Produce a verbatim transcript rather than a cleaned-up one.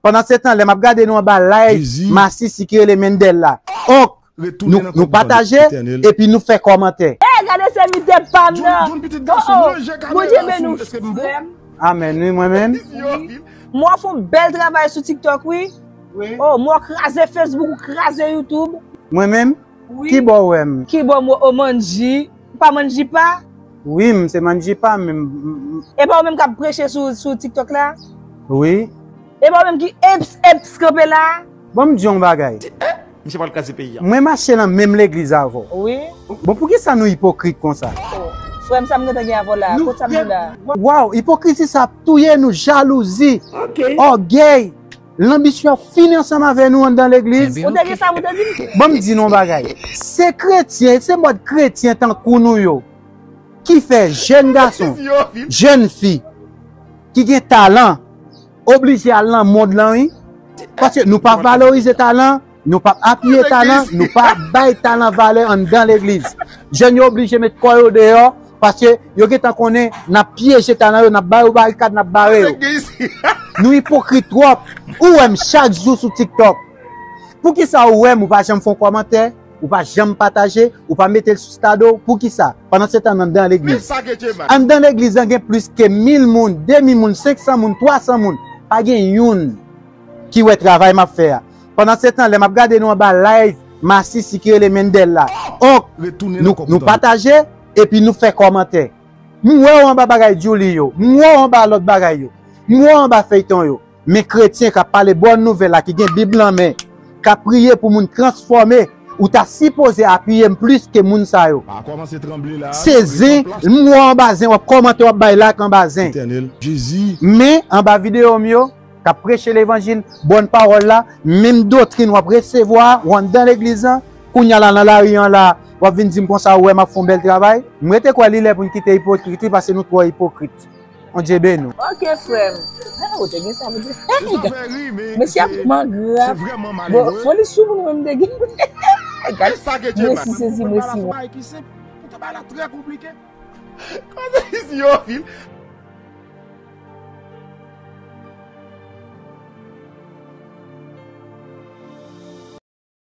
Pandan se tan, lè m ap gade nou anba live masisi ki rele Mendel la. Ok, nou pataje epi nou fè kòmantè. Ey, gade se mite pa m nan. Oh, oh. Bondye beni w, frè m. Amèn, wi, mwen menm. Mwen fè yon bèl travay sou TikTok, wi. Oh, mwen kraze Facebook, ou kraze YouTube. Mwen menm? Wi. Ki bò w wè m? Ki bò m wè w, Mandji? Ou pa Mandji pa? Wi, m se Mandji pa, men m, m, m. E pa ou menm k ap preche sou, sou TikTok la? Wi. E pa ou menm ki eps, eps kanpe la? Bon, m di yon bagay. Misye pral kraze peyi a. Mwen mache nan menm legliz avè w. Wi. Bon, poukisa nou ipokrit konsa? Oh, frè m, sa m gentan gen avè w la? Kot sa m gen la? Waw, ipokriti sa ap touye nou, jalouzi, ògèy, lanbisyon ap fini ansanm avè nou anndan legliz. Ou te gen sa pou te di m? Bon, m di nou yon bagay. Se kretyen, se mòd kretyen tankou nou yo ki fè jèn gason, jèn fi ki gen talan, oblije al nan mond lan, wi. Paske nou pa valorize talan, nou pa apiye talan, nou pa bay talan valè anndan legliz. Jèn yo oblije met kò yo deyò, paske yo gentan konnen n ap pyeje talan yo, n ap ba yo barikad, n ap bare yo. Nou ipokrit twòp. Ou wè m chak jou sou TikTok. Poukisa ou wè m, ou pa janm fè yon kòmantè? Ou pa janm pataje, ou pa mete l sou estado, poukisa? Pandan se tan, anndan legliz. Anndan legliz lan gen plis ke mil moun, de mil moun, senk san moun, twa san moun. Pa gen youn ki wè travay m ap fè a. Pandan se tan, lè m ap gade nou anba live masisi ki rele Mendel la. Ok, nou, nou pataje, epi nou fè kòmantè. M wè w anba bagay Djouly yo, m wè w anba lòt bagay yo, m wè w anba feyton yo. Men kretyen k ap pale bòn nouvèl la, ki gen Bib lan men, k ap priye pou moun transfòme, ou ta sipoze apiye m plis ke moun sa yo. Se zen, m wè w anba zen, w ap kòmante, w ap bay like anba zen. Men anba videyo m yo, k ap preche levanjil, bòn pawòl la, menm doktrin w ap resevwa, w anndan legliz lan, kounye a la nan lari an la, w ap vin di m konsa, ou wè m ap fè yon bèl travay. M rete kwè li lè pou n kite ipokriti, paske nou twò ipokrit. Bondye beni w. Ok, frè m. Ah, ou te gen sa pou di. Mesye ap mangra. Bon, foli sou moun mwen m te gen. Gad, mwen si sezi, mwen si wont. Bagay ki senp, ou te bay la trè konplike. Kòm si yo vin.